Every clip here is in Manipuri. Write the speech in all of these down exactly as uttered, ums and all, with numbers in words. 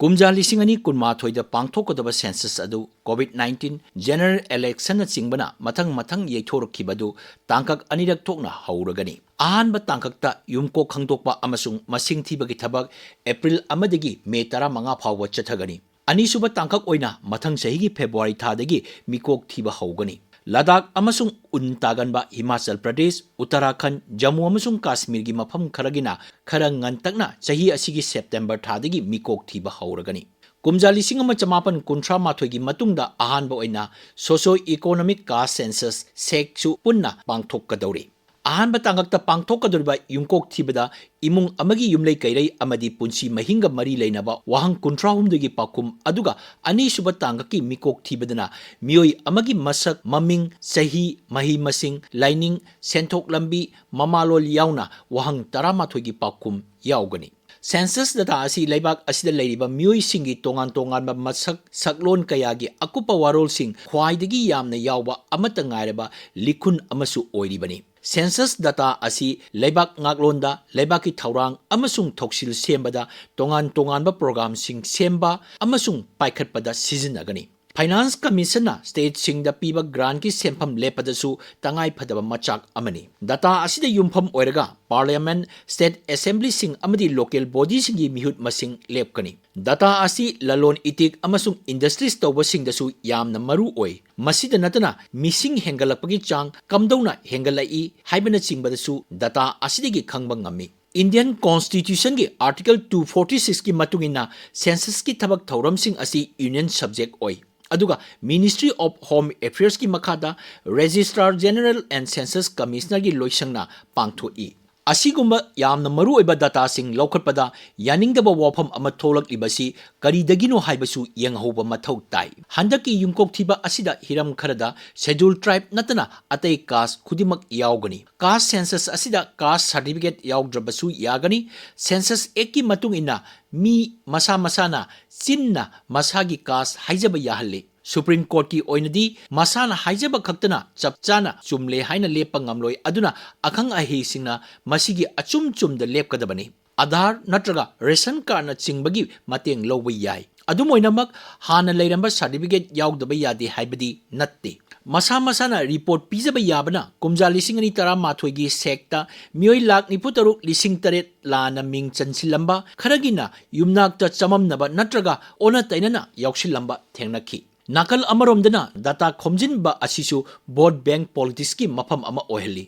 ꯀꯨꯝꯖꯥ ꯂꯤꯁꯤꯡ ꯑꯅꯤ ꯀꯨꯟꯃꯥꯊꯣꯏꯗ ꯄꯥꯡꯊꯣꯛꯀꯗꯕ ꯁꯦꯟꯁꯁ ꯑꯗꯨ ꯀꯣꯚꯤꯗ ꯅꯥꯏꯟꯇꯤꯟ, ꯖꯦꯅꯔꯦꯜ ꯏꯂꯦꯛꯁꯟꯅꯆꯤꯡꯕꯅ ꯃꯊꯪ ꯃꯊꯪ ꯌꯩꯊꯣꯔꯛꯈꯤꯕ ꯑꯗꯨ ꯇꯥꯡꯀꯛ ꯑꯅꯤꯔꯛ ꯊꯣꯛꯅ ꯍꯧꯔꯒꯅꯤ꯫ ꯑꯍꯥꯟꯕ ꯇꯥꯡꯀꯛꯇ ꯌꯨꯝꯀꯣꯛ ꯈꯪꯗꯣꯛꯄ ꯑꯃꯁꯨꯡ ꯃꯁꯤꯡ ꯊꯤꯕꯒꯤ ꯊꯕꯛ ꯑꯦꯄ꯭ꯔꯤꯜ ꯑꯃꯗꯒꯤ ꯃꯦ ꯇꯔꯥꯃꯉꯥ ꯐꯥꯎꯕ ꯆꯠꯊꯒꯅꯤ꯫ ꯑꯅꯤꯁꯨꯕ ꯇꯥꯡꯀꯛ ꯑꯣꯏꯅ ꯃꯊꯪ ꯆꯍꯤꯒꯤ ꯐꯦꯕ꯭ꯔꯨꯋꯥꯔꯤ ꯊꯥꯗꯒꯤ ꯃꯤꯀꯣꯛ ꯊꯤꯕ ꯍꯧꯒꯅꯤ꯫ ꯂꯗꯥꯈ ꯑꯃꯁꯨꯡ ꯎꯟ ꯇꯥꯒꯟꯕ ꯍꯤꯃꯥꯆꯜ ꯄ꯭ꯔꯗꯦꯁ, ꯎꯠꯇꯔꯥꯈꯟꯗ, ꯖꯝꯃꯨ ꯑꯃꯁꯨꯡ ꯀꯥꯁꯃꯤꯔꯒꯤ ꯃꯐꯝ ꯈꯔꯒꯤꯅ ꯈꯔ ꯉꯟꯇꯛꯅ ꯆꯍꯤ ꯑꯁꯤꯒꯤ ꯁꯦꯞꯇꯦꯝꯕꯔ ꯊꯥꯗꯒꯤ ꯃꯤꯀꯣꯛ ꯊꯤꯕ ꯍꯧꯔꯒꯅꯤ꯫ ꯀꯨꯝꯖꯥ ꯂꯤꯁꯤꯡ ꯑꯃ ꯆꯃꯥꯄꯟ ꯀꯨꯟꯊ꯭ꯔꯥ ꯃꯥꯊꯣꯏꯒꯤ ꯃꯇꯨꯡꯗ ꯑꯍꯥꯟꯕ ꯑꯣꯏꯅ ꯁꯣꯁꯤꯑꯣ ꯏꯀꯣꯅꯣꯃꯤꯛ ꯀꯥꯁ ꯁꯦꯟꯁꯁ, ꯁꯦꯛꯁꯨ ꯄꯨꯟꯅ ꯄꯥꯡꯊꯣꯛꯀꯗꯧꯔꯤ꯫ ꯑꯍꯥꯟꯕ ꯇꯥꯡꯀꯛꯇ ꯄꯥꯡꯊꯣꯛꯀꯗꯧꯔꯤꯕ ꯌꯨꯝꯀꯣꯛ ꯊꯤꯕꯗ ꯏꯃꯨꯡ ꯑꯃꯒꯤ ꯌꯨꯝꯂꯩ ꯀꯩꯔꯩ ꯑꯃꯗꯤ ꯄꯨꯟꯁꯤ ꯃꯍꯤꯡꯒ ꯃꯔꯤ ꯂꯩꯅꯕ ꯋꯥꯍꯪ ꯀꯨꯟꯊ꯭ꯔꯥꯍꯨꯝꯗꯣꯏꯒꯤ ꯄꯥꯎꯈꯨꯝ, ꯑꯗꯨꯒ ꯑꯅꯤꯁꯨꯕ ꯇꯥꯡꯀꯛꯀꯤ ꯃꯤꯀꯣꯛ ꯊꯤꯕꯗꯅ ꯃꯤꯑꯣꯏ ꯑꯃꯒꯤ ꯃꯁꯛ, ꯃꯃꯤꯡ, ꯆꯍꯤ, ꯃꯍꯩ ꯃꯁꯤꯡ, ꯂꯥꯏꯅꯤꯡ, ꯁꯦꯟꯊꯣꯛ ꯂꯝꯕꯤ, ꯃꯃꯥꯂꯣꯟ ꯌꯥꯎꯅ ꯋꯥꯍꯪ ꯇꯔꯥꯃꯥꯊꯣꯏꯒꯤ ꯄꯥꯎꯈꯨꯝ ꯌꯥꯎꯒꯅꯤ꯫ ꯁꯦꯟꯁꯁ ꯗꯇꯥ ꯑꯁꯤ ꯂꯩꯕꯥꯛ ꯑꯁꯤꯗ ꯂꯩꯔꯤꯕ ꯃꯤꯑꯣꯏꯁꯤꯡꯒꯤ ꯇꯣꯉꯥꯟ ꯇꯣꯉꯥꯟꯕ ꯃꯁꯛ, ꯁꯛꯂꯣꯟ ꯀꯌꯥꯒꯤ ꯑꯀꯨꯞꯄ ꯋꯥꯔꯣꯜꯁꯤꯡ ꯈ꯭ꯋꯥꯏꯗꯒꯤ ꯌꯥꯝꯅ ꯌꯥꯎꯕ ꯑꯃꯠꯇ ꯉꯥꯏꯔꯕ ꯂꯤꯈꯨꯟ ꯑꯃꯁꯨ ꯑꯣꯏꯔꯤꯕꯅꯤ꯫ ꯁꯦꯟꯁꯁ ꯗꯇꯥ ꯑꯁꯤ ꯂꯩꯕꯥꯛ ꯉꯥꯛꯂꯣꯟꯗ, ꯂꯩꯕꯥꯛꯀꯤ ꯊꯧꯔꯥꯡ ꯑꯃꯁꯨꯡ ꯊꯧꯁꯤꯜ ꯁꯦꯝꯕꯗ, ꯇꯣꯉꯥꯟ ꯇꯣꯉꯥꯟꯕ ꯄ꯭ꯔꯣꯒ꯭ꯔꯥꯝꯁꯤꯡ ꯁꯦꯝꯕ ꯑꯃꯁꯨꯡ ꯄꯥꯏꯈꯠꯄꯗ ꯁꯤꯖꯤꯟꯅꯒꯅꯤ꯫ ꯐꯥꯏꯅꯥꯟꯁ ꯀꯃꯤꯁꯟꯅ ꯁ꯭ꯇꯦꯠꯁꯤꯡꯗ ꯄꯤꯕ ꯒ꯭ꯔꯥꯟꯠꯀꯤ ꯁꯦꯟꯐꯝ ꯂꯦꯞꯄꯗꯁꯨ ꯇꯉꯥꯏ ꯐꯗꯕ ꯃꯆꯥꯛ ꯑꯃꯅꯤ꯫ ꯗꯇꯥ ꯑꯁꯤꯗ ꯌꯨꯝꯐꯝ ꯑꯣꯏꯔꯒ ꯄꯥꯔꯂꯤꯌꯥꯃꯦꯟꯠ, ꯁ꯭ꯇꯦꯠ ꯑꯦꯁꯦꯝꯕ꯭ꯂꯤꯁꯤꯡ ꯑꯃꯗꯤ ꯂꯣꯀꯦꯜ ꯕꯣꯗꯤꯁꯤꯡꯒꯤ ꯃꯤꯍꯨꯠ ꯃꯁꯤꯡ ꯂꯦꯞꯀꯅꯤ꯫ ꯗꯇꯥ ꯑꯁꯤ ꯂꯂꯣꯟ ꯏꯇꯤꯛ ꯑꯃꯁꯨꯡ ꯏꯟꯗꯁꯇ꯭ꯔꯤꯁ ꯇꯧꯕꯁꯤꯡꯗꯁꯨ ꯌꯥꯝꯅ ꯃꯔꯨ ꯑꯣꯏ꯫ ꯃꯁꯤꯗ ꯅꯠꯇꯅ ꯃꯤꯁꯤꯡ ꯍꯦꯟꯒꯠꯂꯛꯄꯒꯤ ꯆꯥꯡ ꯀꯝꯗꯧꯅ ꯍꯦꯟꯒꯠꯂꯛꯏ ꯍꯥꯏꯕꯅꯆꯤꯡꯕꯗꯁꯨ ꯗꯇꯥ ꯑꯁꯤꯗꯒꯤ ꯈꯪꯕ ꯉꯝꯃꯤ꯫ ꯏꯟꯗꯤꯌꯟ ꯀꯣꯟꯁꯇꯤꯇ꯭ꯌꯨꯁꯟꯒꯤ ꯑꯥꯔꯇꯤꯀꯜ ꯇꯨ ꯐꯣꯔꯇꯤ ꯁꯤꯛꯁꯀꯤ ꯃꯇꯨꯡ ꯏꯟꯅ ꯁꯦꯟꯁꯁꯀꯤ ꯊꯕꯛ ꯊꯧꯔꯝꯁꯤꯡ ꯑꯁꯤ ꯌꯨꯅꯤꯌꯟ ꯁꯕꯖꯦꯛ ꯑꯣꯏ, ꯑꯗꯨꯒ ꯃꯤꯅꯤꯁꯇ꯭ꯔꯤ ꯑꯣꯐ ꯍꯣꯝ ꯑꯦꯐꯤꯌꯔꯁꯀꯤ ꯃꯈꯥꯗ ꯔꯦꯖꯤꯁꯇ꯭ꯔꯥꯔ ꯖꯦꯅꯔꯦꯜ ꯑꯦꯟ ꯁꯦꯟꯁꯁ ꯀꯃꯤꯁꯅꯔꯒꯤ ꯂꯣꯏꯁꯪꯅ ꯄꯥꯡꯊꯣꯛꯏ꯫ ꯑꯁꯤꯒꯨꯝꯕ ꯌꯥꯝꯅ ꯃꯔꯨꯑꯣꯏꯕ ꯗꯇꯥꯁꯤꯡ ꯂꯧꯈꯠꯄꯗ ꯌꯥꯅꯤꯡꯗꯕ ꯋꯥꯐꯝ ꯑꯃ ꯊꯣꯛꯂꯛꯂꯤꯕꯁꯤ ꯀꯔꯤꯗꯒꯤꯅꯣ ꯍꯥꯏꯕꯁꯨ ꯌꯦꯡꯍꯧꯕ ꯃꯊꯧ ꯇꯥꯏ꯫ ꯍꯟꯗꯛꯀꯤ ꯌꯨꯝꯀꯣꯛ ꯊꯤꯕ ꯑꯁꯤꯗ ꯍꯤꯔꯝ ꯈꯔꯗ ꯁꯦꯗ꯭ꯌꯨꯜ ꯇ꯭ꯔꯥꯏꯕ ꯅꯠꯇꯅ ꯑꯇꯩ ꯀꯥꯁ ꯈꯨꯗꯤꯡꯃꯛ ꯌꯥꯎꯒꯅꯤ꯫ ꯀꯥꯁ ꯁꯦꯟꯁꯁ ꯑꯁꯤꯗ ꯀꯥꯁ ꯁꯥꯔꯇꯤꯐꯤꯀꯦꯠ ꯌꯥꯎꯗ꯭ꯔꯕꯁꯨ ꯌꯥꯒꯅꯤ꯫ ꯁꯦꯟꯁꯁ ꯑꯦꯛꯀꯤ ꯃꯇꯨꯡ ꯏꯟꯅ ꯃꯤ ꯃꯁꯥ ꯃꯁꯥꯅ ꯆꯤꯟꯅ ꯃꯁꯥꯒꯤ ꯀꯥꯁ ꯍꯥꯏꯖꯕ ꯌꯥꯍꯜꯂꯤ꯫ ꯁꯨꯄ꯭ꯔꯤꯝ ꯀꯣꯔꯠꯀꯤ ꯑꯣꯏꯅꯗꯤ ꯃꯁꯥꯅ ꯍꯥꯏꯖꯕ ꯈꯛꯇꯅ ꯆꯞ ꯆꯥꯅ ꯆꯨꯝꯂꯦ ꯍꯥꯏꯅ ꯂꯦꯞꯄ ꯉꯝꯂꯣꯏ, ꯑꯗꯨꯅ ꯑꯈꯪ ꯑꯍꯩꯁꯤꯡꯅ ꯃꯁꯤꯒꯤ ꯑꯆꯨꯝ ꯆꯨꯝꯗ ꯂꯦꯞꯀꯗꯕꯅꯤ꯫ ꯑꯥꯙꯥꯔ ꯅꯠꯇ꯭ꯔꯒ ꯔꯦꯁꯟ ꯀꯥꯔꯗꯅꯆꯤꯡꯕꯒꯤ ꯃꯇꯦꯡ ꯂꯧꯕ ꯌꯥꯏ꯫ ꯑꯗꯨꯝ ꯑꯣꯏꯅꯃꯛ, ꯍꯥꯟꯅ ꯂꯩꯔꯝꯕ ꯁꯥꯔꯇꯤꯐꯤꯀꯦꯠ ꯌꯥꯎꯗꯕ ꯌꯥꯗꯦ ꯍꯥꯏꯕꯗꯤ ꯅꯠꯇꯦ꯫ ꯃꯁꯥ ꯃꯁꯥꯅ ꯔꯤꯄꯣꯔꯠ ꯄꯤꯖꯕ ꯌꯥꯕꯅ ꯀꯨꯝꯖꯥ ꯂꯤꯁꯤꯡ ꯑꯅꯤ ꯇꯔꯥꯃꯥꯊꯣꯏꯒꯤ ꯁꯦꯛꯇ ꯃꯤꯑꯣꯏ ꯂꯥꯈ ꯅꯤꯐꯨ ꯇꯔꯨꯛ ꯂꯤꯁꯤꯡ ꯇꯔꯦꯠ ꯂꯥꯟꯅ ꯃꯤꯡ ꯆꯟꯁꯤꯜꯂꯝꯕ, ꯈꯔꯒꯤꯅ ꯌꯨꯝꯅꯥꯛꯇ ꯆꯃꯝꯅꯕ ꯅꯠꯇ꯭ꯔꯒ ꯑꯣꯟꯅ ꯇꯩꯅꯅ ꯌꯥꯎꯁꯤꯜꯂꯝꯕ ꯊꯦꯡꯅꯈꯤ꯫ ꯅꯥꯀꯜ ꯑꯃꯔꯣꯝꯗꯅ, ꯗꯥꯇꯥ ꯈꯣꯝꯖꯤꯟꯕ ꯑꯁꯤꯁꯨ ꯚꯣꯠ ꯕꯦꯡꯛ ꯄꯣꯂꯤꯇꯤꯛꯁꯀꯤ ꯃꯐꯝ ꯑꯃ ꯑꯣꯏꯍꯜꯂꯤ꯫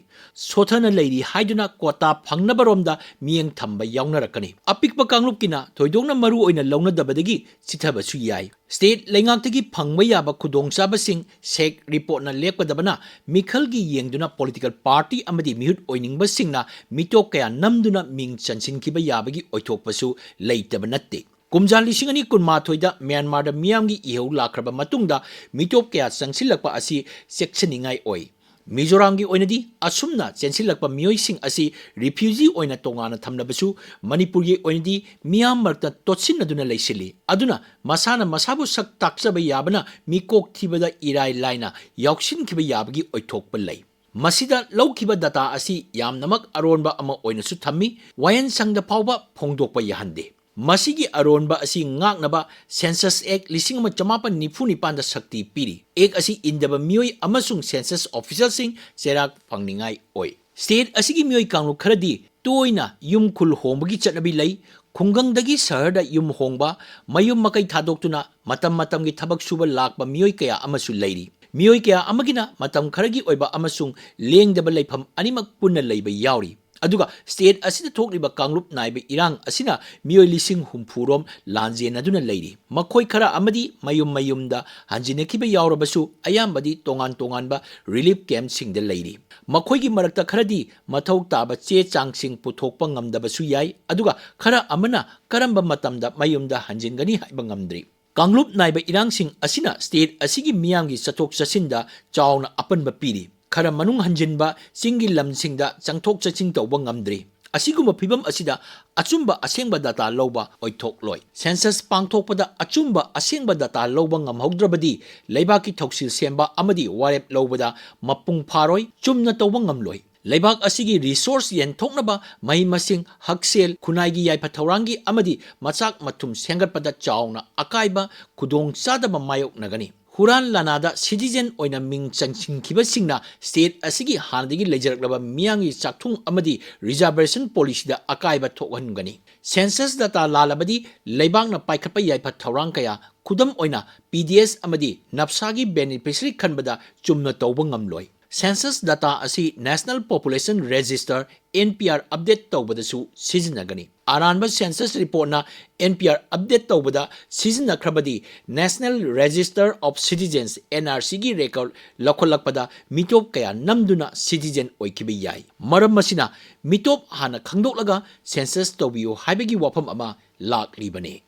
ꯁꯣꯊꯅ ꯂꯩꯔꯤ ꯍꯥꯏꯗꯨꯅ ꯀꯣꯇꯥ ꯐꯪꯅꯕꯔꯣꯝꯗ ꯃꯤꯠꯌꯦꯡ ꯊꯝꯕ ꯌꯥꯎꯅꯔꯛꯀꯅꯤ꯫ ꯑꯄꯤꯛꯄ ꯀꯥꯡꯂꯨꯞꯀꯤꯅ ꯊꯣꯏꯗꯣꯛꯅ ꯃꯔꯨ ꯑꯣꯏꯅ ꯂꯧꯅꯗꯕꯗꯒꯤ ꯆꯤꯊꯕꯁꯨ ꯌꯥꯏ꯫ ꯁ꯭ꯇꯦꯠ ꯂꯩꯉꯥꯛꯇꯒꯤ ꯐꯪꯕ ꯌꯥꯕ ꯈꯨꯗꯣꯡꯆꯥꯕꯁꯤꯡ ꯁꯦꯛ ꯔꯤꯄꯣꯔꯠꯅ ꯂꯦꯞꯀꯗꯕꯅ ꯃꯤꯈꯜꯒꯤ ꯌꯦꯡꯗꯨꯅ ꯄꯣꯂꯤꯇꯤꯀꯦꯜ ꯄꯥꯔꯇꯤ ꯑꯃꯗꯤ ꯃꯤꯍꯨꯠ ꯑꯣꯏꯅꯤꯡꯕꯁꯤꯡꯅ ꯃꯤꯇꯣꯞ ꯀꯌꯥ ꯅꯝꯗꯨꯅ ꯃꯤꯡ ꯆꯟꯁꯤꯟꯈꯤꯕ ꯌꯥꯕꯒꯤ ꯑꯣꯏꯊꯣꯛꯄꯁꯨ ꯂꯩꯇꯕ ꯅꯠꯇꯦ꯫ ꯀꯨꯝꯖꯥ ꯂꯤꯁꯤꯡ ꯑꯅꯤ ꯀꯨꯟꯃꯥꯊꯣꯏꯗ ꯃ꯭ꯌꯥꯟꯃꯥꯔꯗ ꯃꯤꯌꯥꯝꯒꯤ ꯏꯍꯧ ꯂꯥꯛꯈ꯭ꯔꯕ ꯃꯇꯨꯡꯗ ꯃꯤꯇꯣꯞ ꯀꯌꯥ ꯆꯪꯁꯤꯜꯂꯛꯄ ꯑꯁꯤ ꯆꯦꯛꯁꯤꯟꯅꯤꯡꯉꯥꯏ ꯑꯣꯏ꯫ ꯃꯤꯖꯣꯔꯥꯝꯒꯤ ꯑꯣꯏꯅꯗꯤ ꯑꯁꯨꯝꯅ ꯆꯦꯟꯁꯤꯜꯂꯛꯄ ꯃꯤꯑꯣꯏꯁꯤꯡ ꯑꯁꯤ ꯔꯤꯐ꯭ꯌꯨꯖꯤ ꯑꯣꯏꯅ ꯇꯣꯉꯥꯟꯅ ꯊꯝꯂꯕꯁꯨ, ꯃꯅꯤꯄꯨꯔꯒꯤ ꯑꯣꯏꯅꯗꯤ ꯃꯤꯌꯥꯝ ꯃꯔꯛꯇ ꯇꯣꯠꯁꯤꯟꯅꯗꯨꯅ ꯂꯩꯁꯤꯜꯂꯤ꯫ ꯑꯗꯨꯅ ꯃꯁꯥꯅ ꯃꯁꯥꯕꯨ ꯁꯛ ꯇꯥꯛꯆꯕ ꯌꯥꯕꯅ ꯃꯤꯀꯣꯛ ꯊꯤꯕꯗ ꯏꯔꯥꯏ ꯂꯥꯏꯅ ꯌꯥꯎꯁꯤꯟꯈꯤꯕ ꯌꯥꯕꯒꯤ ꯑꯣꯏꯊꯣꯛꯄ ꯂꯩ꯫ ꯃꯁꯤꯗ ꯂꯧꯈꯤꯕ ꯗꯥꯇꯥ ꯑꯁꯤ ꯌꯥꯝꯅꯃꯛ ꯑꯔꯣꯟꯕ ꯑꯃ ꯑꯣꯏꯅꯁꯨ ꯊꯝꯃꯤ, ꯋꯥꯌꯦꯜ ꯁꯪꯗ ꯐꯥꯎꯕ ꯐꯣꯡꯗꯣꯛꯄ ꯌꯥꯍꯟꯗꯦ꯫ ꯃꯁꯤꯒꯤ ꯑꯔꯣꯟꯕ ꯑꯁꯤ ꯉꯥꯛꯅꯕ ꯁꯦꯟꯁꯁ ꯑꯦꯛ ꯂꯤꯁꯤꯡ ꯑꯃ ꯆꯃꯥꯄꯟ ꯅꯤꯐꯨ ꯅꯤꯄꯥꯟꯗ ꯁꯛꯇꯤ ꯄꯤꯔꯤ꯫ ꯑꯦꯛ ꯑꯁꯤ ꯏꯟꯗꯕ ꯃꯤꯑꯣꯏ ꯑꯃꯁꯨꯡ ꯁꯦꯟꯁꯁ ꯑꯣꯐꯤꯁꯔꯁꯤꯡ ꯆꯩꯔꯥꯛ ꯐꯪꯅꯤꯡꯉꯥꯏ ꯑꯣꯏ꯫ ꯁ꯭ꯇꯦꯠ ꯑꯁꯤꯒꯤ ꯃꯤꯑꯣꯏ ꯀꯥꯡꯂꯨꯞ ꯈꯔꯗꯤ ꯇꯣꯏꯅ ꯌꯨꯝ ꯈꯨꯜ ꯍꯣꯡꯕꯒꯤ ꯆꯠꯅꯕꯤ ꯂꯩ꯫ ꯈꯨꯡꯒꯪꯗꯒꯤ ꯁꯍꯔꯗ ꯌꯨꯝ ꯍꯣꯡꯕ, ꯃꯌꯨꯝ ꯃꯀꯩ ꯊꯥꯗꯣꯛꯇꯨꯅ ꯃꯇꯝ ꯃꯇꯝꯒꯤ ꯊꯕꯛ ꯁꯨꯕ ꯂꯥꯛꯄ ꯃꯤꯑꯣꯏ ꯀꯌꯥ ꯑꯃꯁꯨ ꯂꯩꯔꯤ꯫ ꯃꯤꯑꯣꯏ ꯀꯌꯥ ꯑꯃꯒꯤꯅ ꯃꯇꯝ ꯈꯔꯒꯤ ꯑꯣꯏꯕ ꯑꯃꯁꯨꯡ ꯂꯦꯡꯗꯕ ꯂꯩꯐꯝ ꯑꯅꯤꯃꯛ ꯄꯨꯟꯅ ꯂꯩꯕ ꯌꯥꯎꯔꯤ꯫ ꯑꯗꯨꯒ ꯁ꯭ꯇꯦꯠ ꯑꯁꯤꯗ ꯊꯣꯛꯂꯤꯕ ꯀꯥꯡꯂꯨꯞ ꯅꯥꯏꯕ ꯏꯔꯥꯡ ꯑꯁꯤꯅ ꯃꯤꯑꯣꯏ ꯂꯤꯁꯤꯡ ꯍꯨꯝꯐꯨ ꯔꯣꯝ ꯂꯥꯟꯖꯦꯟꯅꯗꯨꯅ ꯂꯩꯔꯤ꯫ ꯃꯈꯣꯏ ꯈꯔ ꯑꯃꯗꯤ ꯃꯌꯨꯝ ꯃꯌꯨꯝꯗ ꯍꯟꯖꯤꯟꯅꯈꯤꯕ ꯌꯥꯎꯔꯕꯁꯨ, ꯑꯌꯥꯝꯕꯗꯤ ꯇꯣꯉꯥꯟ ꯇꯣꯉꯥꯟꯕ ꯔꯤꯂꯤꯐ ꯀꯦꯝꯞꯁꯤꯡꯗ ꯂꯩꯔꯤ꯫ ꯃꯈꯣꯏꯒꯤ ꯃꯔꯛꯇ ꯈꯔꯗꯤ ꯃꯊꯧ ꯇꯥꯕ ꯆꯦ ꯆꯥꯡꯁꯤꯡ ꯄꯨꯊꯣꯛꯄ ꯉꯝꯗꯕꯁꯨ ꯌꯥꯏ, ꯑꯗꯨꯒ ꯈꯔ ꯑꯃꯅ ꯀꯔꯝꯕ ꯃꯇꯝꯗ ꯃꯌꯨꯝꯗ ꯍꯟꯖꯤꯟꯒꯅꯤ ꯍꯥꯏꯕ ꯉꯝꯗ꯭ꯔꯤ꯫ ꯀꯥꯡꯂꯨꯞ ꯅꯥꯏꯕ ꯏꯔꯥꯡꯁꯤꯡ ꯑꯁꯤꯅ ꯁ꯭ꯇꯦꯠ ꯑꯁꯤꯒꯤ ꯃꯤꯌꯥꯝꯒꯤ ꯆꯠꯊꯣꯛ ꯆꯠꯁꯤꯟꯗ ꯆꯥꯎꯅ ꯑꯄꯟꯕ ꯄꯤꯔꯤ꯫ ꯈꯔ ꯃꯅꯨꯡ ꯍꯟꯖꯤꯟꯕ ꯆꯤꯡꯒꯤ ꯂꯝꯁꯤꯡꯗ ꯆꯪꯊꯣꯛ ꯆꯠꯁꯤꯟ ꯇꯧꯕ ꯉꯝꯗ꯭ꯔꯤ꯫ ꯑꯁꯤꯒꯨꯝꯕ ꯐꯤꯚꯝ ꯑꯁꯤꯗ ꯑꯆꯨꯝꯕ ꯑꯁꯦꯡꯕ ꯗꯥꯇꯥ ꯂꯧꯕ ꯑꯣꯏꯊꯣꯛꯂꯣꯏ꯫ ꯁꯦꯟꯁꯁ ꯄꯥꯡꯊꯣꯛꯄꯗ ꯑꯆꯨꯝꯕ ꯑꯁꯦꯡꯕ ꯗꯥꯇꯥ ꯂꯧꯕ ꯉꯝꯍꯧꯗ꯭ꯔꯕꯗꯤ ꯂꯩꯕꯥꯛꯀꯤ ꯊꯧꯁꯤꯜ ꯁꯦꯝꯕ ꯑꯃꯗꯤ ꯋꯥꯔꯦꯞ ꯂꯧꯕꯗ ꯃꯄꯨꯡ ꯐꯥꯔꯣꯏ, ꯆꯨꯝꯅ ꯇꯧꯕ ꯉꯝꯂꯣꯏ꯫ ꯂꯩꯕꯥꯛ ꯑꯁꯤꯒꯤ resource ꯌꯦꯟꯊꯣꯛꯅꯕ, ꯃꯍꯩ ꯃꯁꯤꯡ, ꯍꯛꯁꯦꯜ, ꯈꯨꯟꯅꯥꯏꯒꯤ ꯌꯥꯏꯐ ꯊꯧꯔꯥꯡꯒꯤ ꯑꯃꯗꯤ ꯃꯆꯥꯛ ꯃꯊꯨꯝ ꯁꯦꯝꯒꯠꯄꯗ ꯆꯥꯎꯅ ꯑꯀꯥꯏꯕ, ꯈꯨꯗꯣꯡꯆꯥꯗꯕ ꯃꯥꯌꯣꯛꯅꯒꯅꯤ꯫ ꯍꯨꯔꯥꯟ ꯂꯥꯟꯅꯥꯗ citizen ꯑꯣꯏꯅ ꯃꯤꯡ ꯆꯟꯁꯤꯟꯈꯤꯕꯁꯤꯡꯅ state ꯑꯁꯤꯒꯤ ꯍꯥꯟꯅꯗꯒꯤ ꯂꯩꯖꯔꯛꯂꯕ ꯃꯤꯌꯥꯝꯒꯤ ꯆꯥꯛꯊꯨꯡ ꯑꯃꯗꯤ reservation policyꯗ ꯑꯀꯥꯏꯕ ꯊꯣꯛꯍꯟꯒꯅꯤ꯫ Census data ꯂꯥꯜꯂꯕꯗꯤ ꯂꯩꯕꯥꯛꯅ ꯄꯥꯏꯈꯠꯄ ꯌꯥꯏꯐ ꯊꯧꯔꯥꯡ ꯀꯌꯥ, ꯈꯨꯗꯝ ꯑꯣꯏꯅ P D S ꯑꯃꯗꯤ NAPSAꯒꯤ beneficiary ꯈꯟꯕꯗ ꯆꯨꯝꯅ ꯇꯧꯕ ꯉꯝꯂꯣꯏ꯫ Census data ꯑꯁꯤ National Population Register, N P R, update ꯇꯧꯕꯗꯁꯨ ꯁꯤꯖꯤꯟꯅꯒꯅꯤ꯫ ꯑꯔꯥꯟꯕ census reportꯅ N P R update ꯇꯧꯕꯗ ꯁꯤꯖꯤꯟꯅꯈ꯭ꯔꯕꯗꯤ National Register of Citizens, N R Cꯒꯤ record ꯂꯧꯈꯠꯂꯛꯄꯗ ꯃꯤꯇꯣꯞ ꯀꯌꯥ ꯅꯝꯗꯨꯅ citizen ꯑꯣꯏꯈꯤꯕ ꯌꯥꯏ꯫ ꯃꯔꯝ ꯑꯁꯤꯅ ꯃꯤꯇꯣꯞ ꯍꯥꯟꯅ ꯈꯪꯗꯣꯛꯂꯒ census ꯇꯧꯕꯤꯌꯨ ꯍꯥꯏꯕꯒꯤ ꯋꯥꯐꯝ ꯑꯃ ꯂꯥꯛꯂꯤꯕꯅꯤ꯫